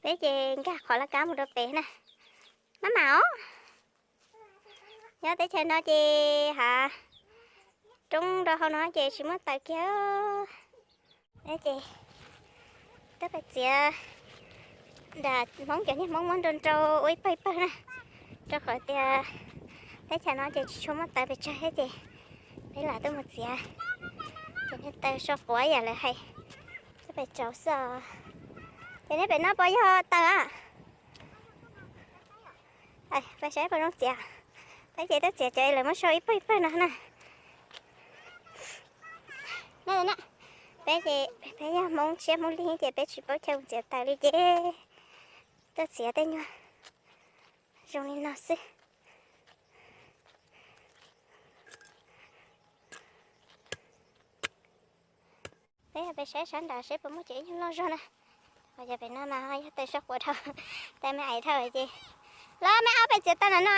Peb ces nkag qhov laj kab mus rau pem na. Maj mam os. Nyob teb chaws no ces hav roob rau hauv no ces tsis muaj taws kiag. Ces twb pais txiav nram Hmoob cov niag Hmoob muab nrau nrau ua ib pawg ib pawg na, rau qhov tias teb chaws no ces tsis tshua muaj taws pes tsawg thiab ces peb lam tuaj mus txiav cov niag taws so quav yam lawv hais, twb pais tsaus xwb os. Ces nej pem no puas yog taws a? Peb saib puas zoo txiav. Peb ces twb txiav cov lawv muab sau ib pawg ib pawg no na. Peb ces peb yog Hmoob Tshiab Hmoob Lig ces peb tsis paub chaw mus txiav taws li ces tuaj txiav tej nyuag zoo li no xwb. Peb pes saib sab nrad seb puas muaj cov ib nyuag loj zog na. Ho yog pem no mas yog taws so quav dhau, taws me aiv dhau ces los me au pais txiav taws no no.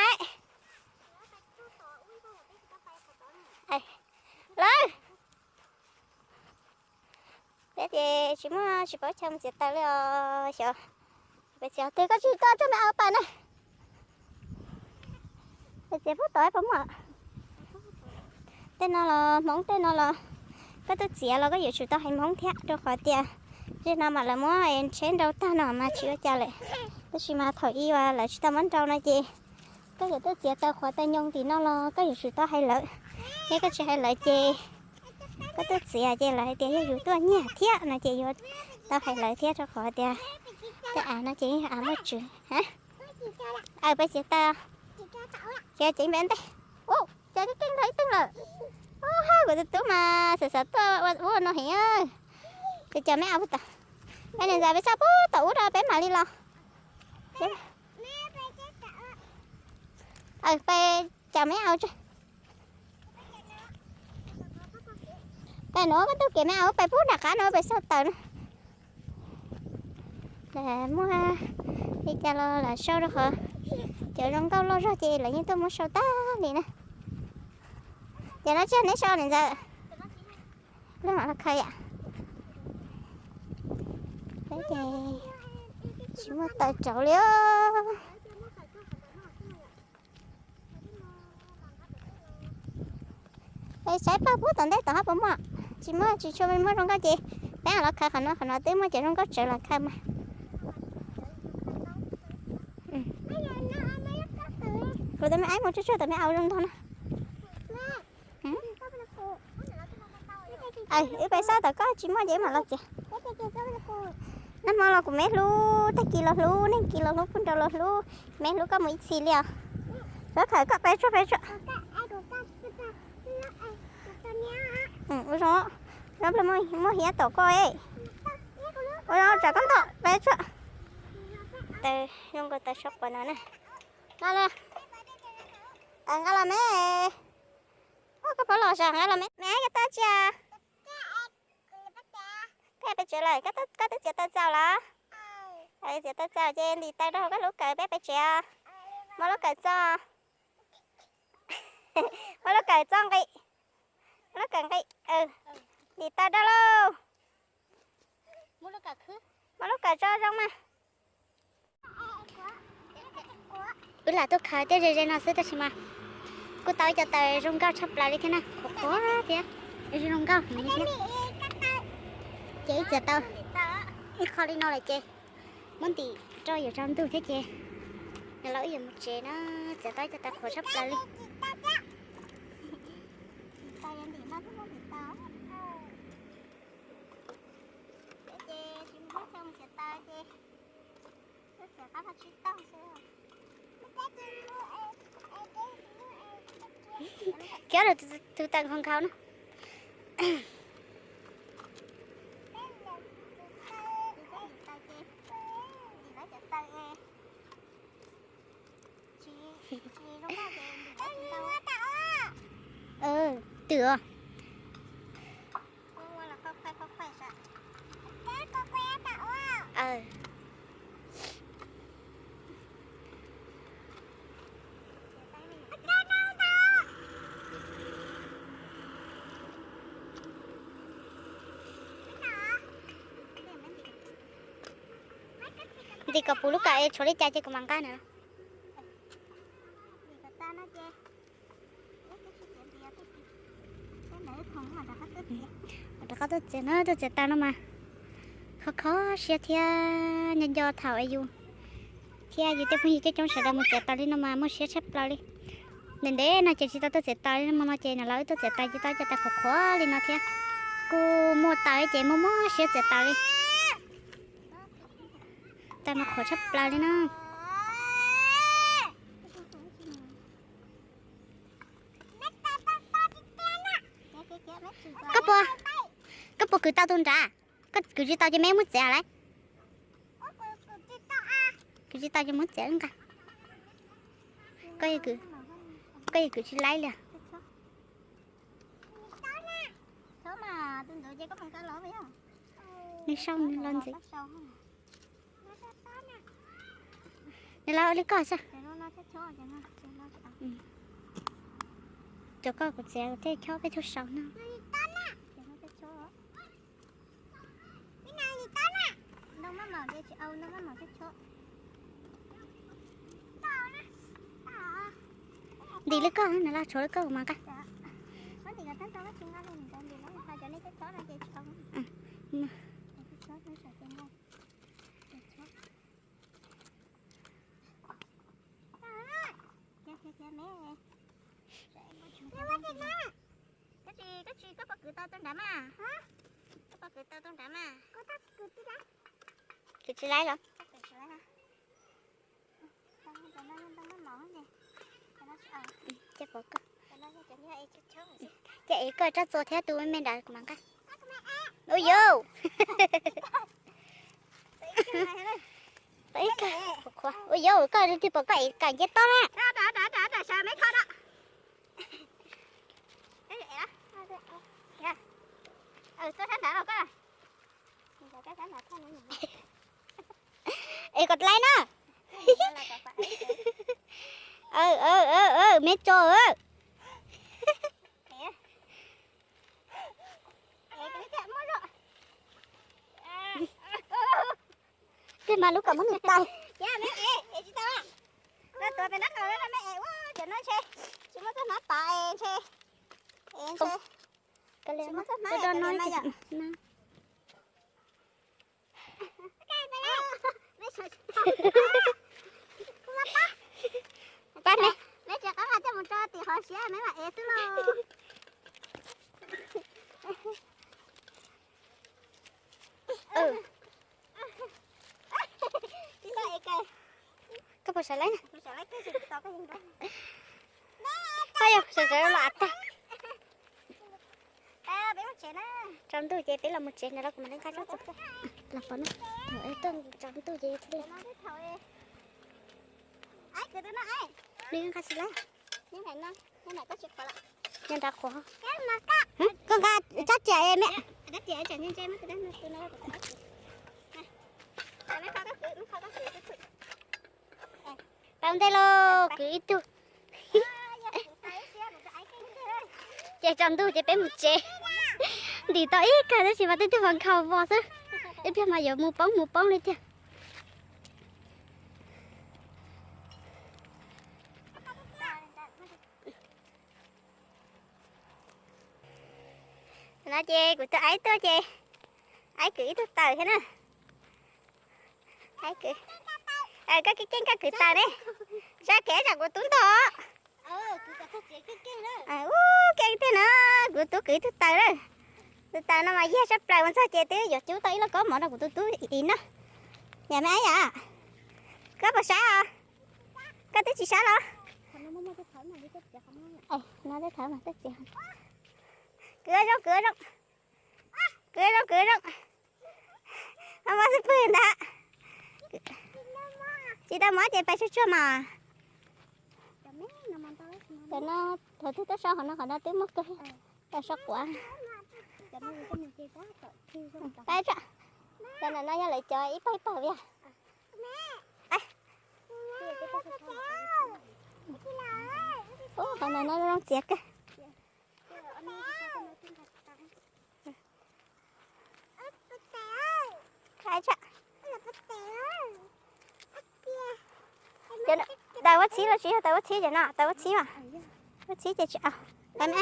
Lawm. Peb ces tsis muaj tsis paub chaw mus txiav taws li os xyov. Peb txiav twg koj tsis tuaj rau me au pais na. Peb txiav puag tom puas muaj. Tej no los Hmoob tej no los koj tuaj txiav los koj yuav tsum tau hais Hmoob thiab rau qhov tias zej no mas lawv muab tsheb nrau tag no mas tsis ua cas lawm. Tab sis mas thaum ub lawv tsis tau muab nrau no ces koj yuav tuaj txiav taws qhuav taws nyoos tim no los koj yuav tsum tau hais lawv. Yog koj tsis hais lawv ces koj tuaj txiav ces lawv hais tias yog yus tuaj nyiag thiab no ces yuav tau hais lawv thiab rau qhov tias tej av no ces yog av muaj tswv. Aw, peb txiav taws. Ces ceev npe ntej. Ua cas keej nrog ib teeg lawm. Ua kuv tus tub mas xav xav tuaj ua ub no heev. Ces cov me au puag tom, peb niam ntxawm peb txhob puag tom ub rau peb mam li los. Aw, peb cov me au tso. Peb nuav koj tug kev me au peb puag nram qab no peb xauj taws na. Muaj li cas los lam sau rau qhov cov zoo nkauj loj zog ces lawv yeej tuaj muab sau tag li na. Ces no tsis yog neb sau niam ntxawm. Lub mam los khaws yam. Peb ces tsis muaj taws tsauv li os. Es saib pawg puag tom ntej tom hab puas muaj? Tsis muaj, tsis tshua muaj zoo nkauj ces peb los khaws qhov no, qhov no twb muaj cov zoo nkauj tsawv los khaws mas. Kuv tus me aib mus tsuag tsuag tom me au zoo ntog na. Wb peb xauj tom koj tsis muaj ces wb mam los txiav. Nag hmo los kuv me hlub, tag kis los hlub, neeg kis los hlub, puag nraud los hlub, me hlub koj mus ib txhis li os. Sawv khaws koj peb tsuag peb tsuag. Ua zoo, muaj hiab tom koj. Ua zoo tsam koj ntom peb tsuag. Taws zoo nkaus taws so quav no na. Nqa los me. Koj pab los sas nqa los me. Me aib koj tau tsi? Koj pes tsev lawm, koj twb txiav taws txaus los? Txiav taws txaus ces ntim taws rau hauv koj lub kawm peb pes tsev os. Muab lub kawm txo. Muab lub kawm txo nqis. Muab lub kawm nqis. Ntim taws rau lauj. Muab lub kawm tso zoo mas. Wb lam tuaj khaws tej ze ze no xwb tab sis mas kuj tau ib co taws zoo nkauj tshaj plaws li thiab na, qhuav qhuav thiab zoo nkauj heev li thiab. Ces wb txiav tau ib qho li no lawm ces muab ntim rau yuav tsaus ntuj thiab ces nws los wb yuav mus tsev na, txiav tau ib co taws qhuav tshaj plaws li. Khiav rau tus taws nkhaus nkhaus na. Twm os. Ntim kom puv lub kawm es tshuav li cas ces kuv mam nqa na. Rov qab tuaj txiav no, tuaj txiav tas no mas kho kho siab thiab nco nco thaum es yus thiab yus tej phooj ywg coob coob sawv daws mus txiav tas li no mas muaj siab tshaj plaws li. Ntev ntev no ces tsis tau tuaj txiav tas li no, no ces niam laus wb tuaj txiav tas ces tau cov tas qhuav qhuav li no thiab. Kuj muaj tas ces muaj muaj siab txiav tas li. Tas mas qhuav tshaj plaws li na. Koj puas, koj puas kwv tau tus nrad? Koj kwv tsis tau ces me muab txiav lawm. Kwv tsis tau ces muab txiav nqa. Koj yuav kwv tsis laib li. Nws sau nws los ntxiv. Nws los ua li koj xwb. Cov koj kuv txiav tej chob peb tuaj sau no. Ntim li koj, nws los tshuav li koj kuv mam nqa. Koj tsis, koj tsis, koj puas kwv tau tus nrad mas? Koj puas kwv tau tus nrad mas? Kwv tsis laib los? Ces es koj tsob txua thiab tus me me nrad kuv mam nqa. Ua yau. Ua yau, koj twb pom koj ev kawm nce toj na. Es koj laib na. Me tso. Tej mas lub kom muab nws tau. Pab ne. Koj puas sawv laib? Koj yog sawv sawv los av tag. Tsaus ntuj ces peb los mus tsev no los kuv mam li nqa tsob txua. Los pom na, thaum tuaj tsaus ntuj ces thiaj li. Nws nqa tsis laib. Nyob nrad qhuav. Koj nqa tsob riam me. Tau ntej lauj, kwv ib tug. Ces tsaus ntuj ces peb mus tsev. Ntim tau ib kawm tab sis mas twb tug vas nkhaus vos xwb. Ib pliag mas yuav mus poob mus poob li tiag. No ces kuv tus aib tuaj ces aib kwv ib tug taws thiab na. Koj keej keej koj kwv taws ne. Sab kev tsam kuv tub ntog. Ub, keej tiag na, kuv tub kwv ib tug taws na. Tus taws no mas yag sab plaws ua ntxog ces twb yuav cub tau ib lauj kaub mov rau kuv tus tub ib no. Yam me aib yam, koj puas sab os? Koj twb tsis sab los? No tej thawv mas tej txiv. Kwv zoo, kwv zoo. Kwv zoo, kwv zoo. Mas xwb pwg ntag. Tsis tau mov ces pais tsuag tsuag mas. Cov no, thaum twg tuaj so qhov no, qhov no twb muaj kawg. Tau so quav. Cov no yog lawv cov ib pawg ib pawg viag. Ub, qhov no no zoo txiav kawg. Qhov tsa, qhov tsa. Taws ua txhib los tsis yog taws ua txhib ces no, taws ua txhib mas. Ua txhib ces tsis au. Pais me,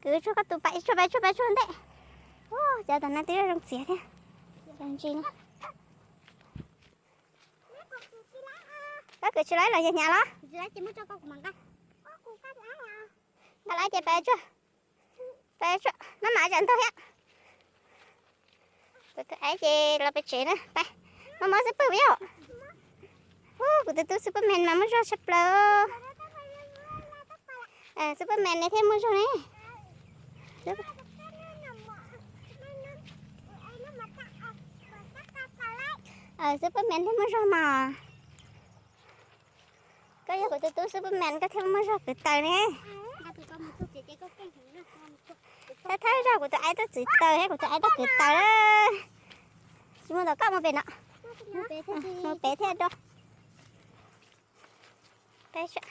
kwv tsuag koj tus pais tsuag, pais tsuag, pais tsuag ntej. Ua cas tam no twb zoo txiav thiab. Ntsis no. Koj kwv tsis laib los yog hnyav los? Nqa laib ces pais tsuag. Pais tsuag, maj mam tsam ntog thiab. Kuv tus aib ces los pem tsev na, pais. Mob mob xwb pwg yom. Ub, kuv tus tub Superman mas muaj zog tshaj plaws. Superman ne thiaj muaj zog ne. Superman thiaj muaj zog mas. Koj yog kuv tus tub Superman koj thiaj muaj zog kwv taws ne. Thawj thawj zaug kuv tus aib tuaj txwv taws thiab kuv tus aib tuaj kwv taws. Tsis muaj ntawm koj mus pem no. Mus pem thiaj rau. Pais tsuag,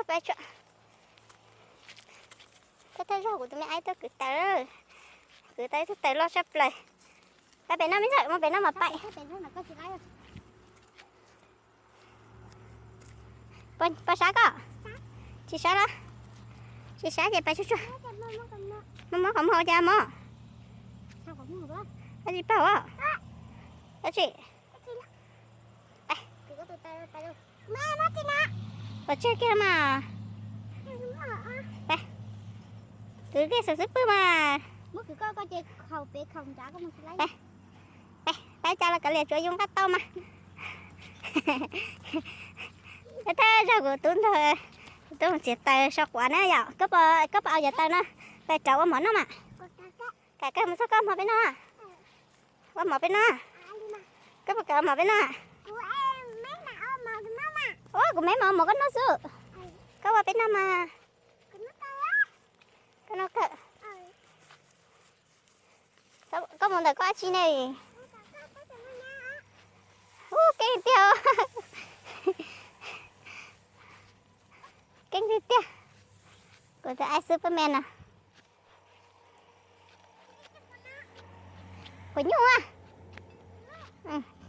pais tsuag. Thawj thawj zaug kuv tus me aib tuaj kwv taws. Kwv tau ib tug taws loj tshaj plaws. Pais pem no me ntxhais, mus pem no mas pais. Pais sab koj? Tsis sab los? Tsis sab ces pais tsuag tsuag. Muab muab qhov muag ua cas mob? Tsis paub os. Dab tsi? Pais tseg kiag mas. Kwv kiag xwb xwb pwg mas. Pais, pais cas los kav liam tsuav yus nqa tau mas. Thawj zaug kuv tub ntag, kuv tub mus txiav taws sau quav na yom. Koj puas, koj puas au yav taws no pais rauv ua mov noj mas? Kam kawg mus txog koj hmo peb noj. Ua mov peb noj. Koj puas kam ua mov peb noj? Ua kuv meb mov mov koj noj xwb. Koj ua peb noj mas. Koj noj kawg. Koj mus ntawm koj dab tsi ne? Ub, keej tiag. Keej tiag tiag. Kuv tus aib Superman no. Quav nyuj a.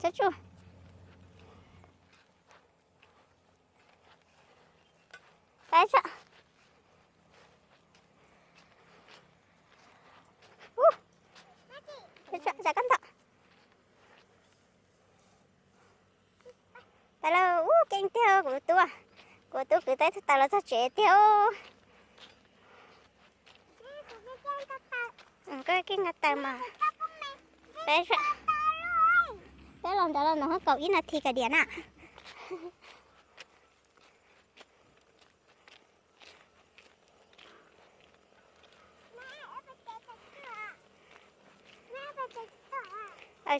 Tsuj. Pais tso. Ub, pais tso, tsam koj ntaus. Pais lauj, ub, keej tiag kuv tub. Kuv tub kwv tau ib tug taws los txog tsev tiag. Koj keej nqa taws mas. Peb, peb los nrad los nov kaum ib nas this kiag diam na.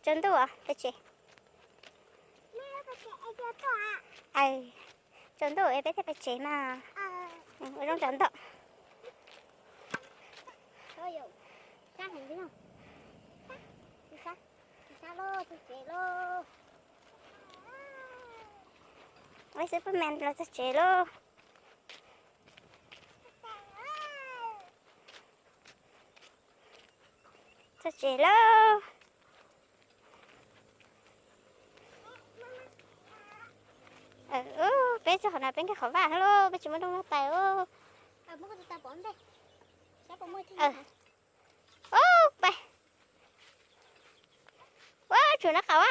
Tsaus ntuj peb tsev. Tsaus ntuj es peb thiaj peb tsev mas. Ua zoo tsaus ntuj. Ua xwb poj me los txog tsev lauj. Txog tsev lauj. Peb txog qhov no peb nkag qhov vaj lauj, peb tsis muaj rooj vaj pais. Ub, pais. Ua tsum nraub qaum a.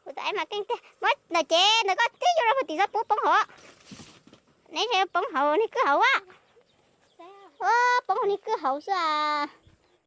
Kuv tus aib mas keej tiag. Muab ntawm cev ntawm koj tib yuav rau puag tim txoj pub poob hauv. Neb poob hauv niag kwj hauv a. Ua poob hauv niag kwj hauv xwb a.